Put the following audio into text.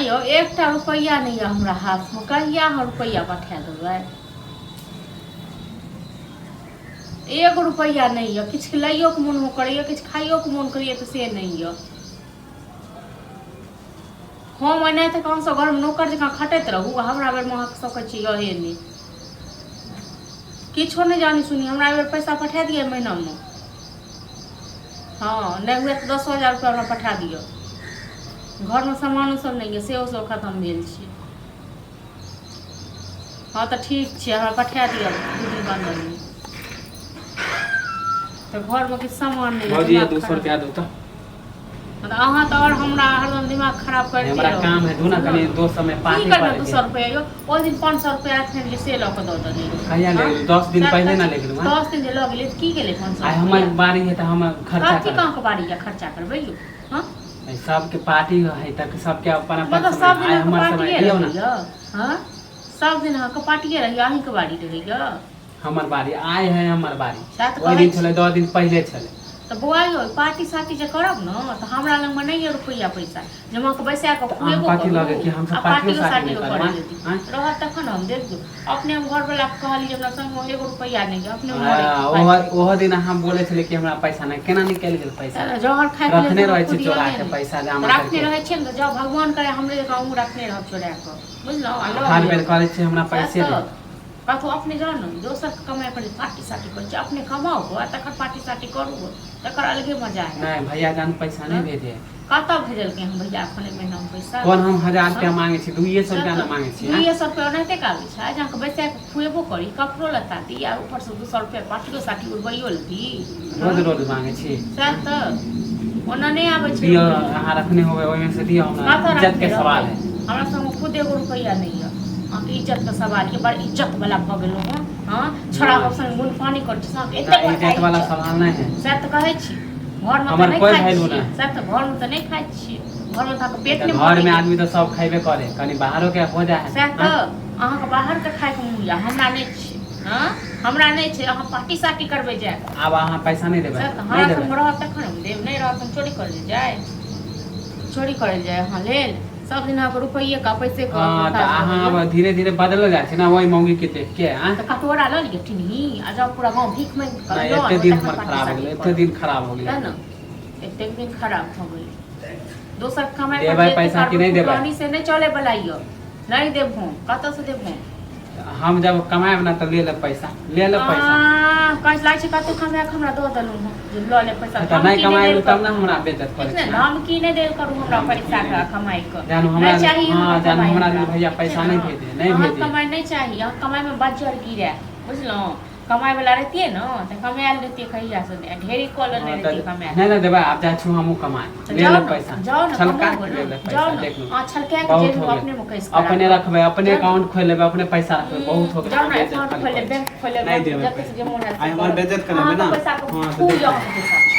यौ, एकटा रुपैआ नहि यऽ हमरा हाथमे। कहिया अहाँ रुपैआ पठा देबै? एगो रुपैआ नहि यऽ। किछु लैयोके मोन करैए, किछु खाइयोके मोन करैए, तऽ से नहि यऽ। हम एनाहिते कऽ अहाँसभ घरमे नौकर जकाँ खटैत रहू आ हमरा बेरमे अहाँके सभ कहै छी यहे नहि, किछो नहि जानी सुनी। हमरा एहि बेर पैसा पठा दिअ एहि महीनामे। हँ, नहि हुए तऽ 10,000 रुपया हमरा पठा दिअ। घरमे सामानो सब नहि यऽ, सेहो सब खतम भेल छै। हँ, तऽ ठीक छै, हमरा पठा दिअ 2 दिन अन्दरमे। तऽ घरमे किछु सामान नहि यऽ। भौजी, दिमाग 200 खराब रुपया दू तऽ। मतलब अहाँ तऽ आओर हमरा हरदम दिमाग खराब करिते हमरा रहू। काम है, दू ना कनि दोस्त समय की पार्टी करबै करे दू के। सौ रुपया यौ? ओहि दिन 500 रुपया रखने रहियै, से लऽ कऽ दऽ देने रहियै। कहिया ले हँ? गेलहुँ? 10 दिन सएह पहिले ना तऽ ले गेलहुँ, हँ? 10 दिन जे लऽ गेलियै तऽ की गेलै 500 आइ हमर रुपया? बारी है तऽ हम खर्चा कथी करब। कहाँके बारी यऽ खर्चा करबै यौ? हँ? नहीं, सबके पार्टी है तऽ सबके अपन अपन मतलब समय। सब दिन आइ अहाँके हमर समय पार्टिए दियौ ना। रहैया? हँ, सब दिन अहाँके पार्टिए रहैया, अहीँके बारी रहैया? हमर बारी आइ है, हमर बारी। सएह तऽ ओहि कहै दिन छी। छलै, 10 दिन पहिले छलै। तऽ बौआ यौ, पार्टी सार्टी जे करब ने तऽ हमरा लगमे नहि यऽ रुपैआ पैसा जे हम अहाँके बैसा कऽ तऽ अहाँ खुएबो कथी करू लगे कि हमसब आ पार्टियो पार्टियो सार्टी नहि सार्टियो करब? करै आँय? लए दी। आँय? रहत तखन हम देब। अपने हम घरवलाके कहलियै, हमरा संगमे एगो रुपैआ नहि यऽ, अपने मरै हँ, छी ओहो खाइ ओहो दिन अहाँ बोलै छलै कि हमरा पैसा नहि। केना निकलि गेल पैसा? जहर खाइके लेल रखने तऽ रहै खुद छी चोरा यहे के नहि पैसा जमा रखने करके। रहै छियै ने, तऽ जाउ भगवान करे हमरे जकाँ अहूँ रखने रहब चोरा कऽ, बुझलहुँ? आ लऽ हर लिअ। बेर करै छी, हमरा सएह पैसे तऽ नहि। कतहु अपने जाउ ने, दोसरके कमाइ पर पार्टी सार्टी करै छै। अपने कमाउ आ तखन पार्टी सार्टी करू, तकर अलगे मजा है। नहि भैया जान, पैसा नहि हँ? भेजे। कतऽ भेजलकै हम भैया एखन एहि महीनामे पैसा? कोन हम 1000 रुपया हँ? मांगे छी? 200 रुपया ने मांगे छी, आँय? 200 रुपया ओनाहिते के आबै छै? जे अहाँके बैसा कऽ खुएबो करी, कपड़ो लत्ता दी आ ऊपरसँ 200 रुपया पार्टियो सार्टी उड़बैयो लए दी? रोज रोज मांगे छी। सएह तऽ, ओना नहि आबै छै दियौ। रुपैआ। अहाँ रखने होबै, ओहिमे से दियौ हमरा। कतऽ इज्जत के रखने सवाल रहबै? है। हमरा संग खुद एगो रुपैआ नहि यऽ। अहाँके इज्जत के सवाल ये? बड़ इज्जत वाला भऽ गेलहुँ हँ। हँ, छोड़ा नहि। सब संग गुण पानी करै छी अहाँके एते नहि, बड़का इज्जत वाला इज्जत। सवाल नहि है। सएह तऽ कहै छी, घरमे तऽ हमर नहि कोइ खाइ वैल्यू छियै। नहि। सएह तऽ, घरमे तऽ नहि खाइ छियै, घरमे तऽ अहाँके पेट तऽ नहि घर में भरैए। आदमी तऽ सब खैबे करे, कनि बाहरो के हो जाए है। सएह आँय? तऽ, अहाँके बाहरके खायके मोन यऽ, हमरा नहि छै। हँ, हमरा नहि छै। अहाँ पार्टी सार्टी करबै जाय। आब अहाँ पैसा नहि देबै? सएह तऽ। नहि हमरा देबै? संग रहत तखन हम देब, नहि रहत तऽ हम चोरी करै लए जाय? चोरी करै लए जाय अहाँ लेल? सब दिन अहाँके रुपैए का पैसे का। हँ, तऽ अहाँ आब धीरे धीरे बदलल जाइ छै ने ओहि मौगी के देख के, आँय? तऽ कटोरा लऽ लिअ टिनही आ जाउ पूरा गाँव भीख मांगि कऽ नहि लऽ एते आनू, दिन तखन हमर पार्टी खराब हो सार्टी गेलै, एते करब। दिन खराब हो तैँ गेलै। ने एतेक दिन खराब भऽ गेलै। दोसर कमाइ पर देबै जे एते पैसा कि करबै नहि देबै? फुटलहनी से नहि चलै बला यऽ। नहि देब हम। कतऽसँ देब हम? हम जब कमाएब ना तऽ ले लेब पैसा, ले लेब पैसा। कहै लागै छै कतौ कमाए कऽ हमरा दऽ देलहुँ हँ जे लऽ ले पैसा। तऽ नहि धमकी कमाएब देल तब करू। ने हमरा बेइज्जत करै ठीक ने छी। धमकी नहि देल करू हमरा धमकी पैसा नहि। के कमाइ के। जानू हमरा नहि चाही हँ अहाँके जानू कमाइ हमरा हमरा। भैया ठीक छै पैसा ने? नहि भेजे, नहि अहाँके भेजे। कमाइ नहि चाही। अहाँ कमाइमे बज्जर गिरए, बुझलहुँ? कमाइ वाला रहितियै ने तऽ कमायल रहितियै कहियासँ, ढेरी कऽ लेने हँ, रहितियै तऽ कमायल। नहि ने देबै। आब जाइ छी हमहूँ कमाए। तऽ ले जाउ लेब ने, पैसा। जाउ ने, छलका कमाउ के ले ने, लेब जाउ पैसा। ने। देख लू। अहाँ छलका के बहुत जेबी हो अपने गेल। मे कसि कऽ अपने राखब। रखबै, अपने जाउ ने। अकाउंट खोलि लेबै, अपने पैसा रखबै। बहुत हो गेल। जाउ ने, बेइज्जत अकाउंट खाली खोलि लेब, करै छी। बैंक खोलि लेब, नहि देबै जते से जे मोन पैसा। हैत आइ से हमर करब। बेइज्जत करेबै अहाँके ने। पैसाके हँ, तऽ खूब देख यऽ लेब। अहाँके पैसा।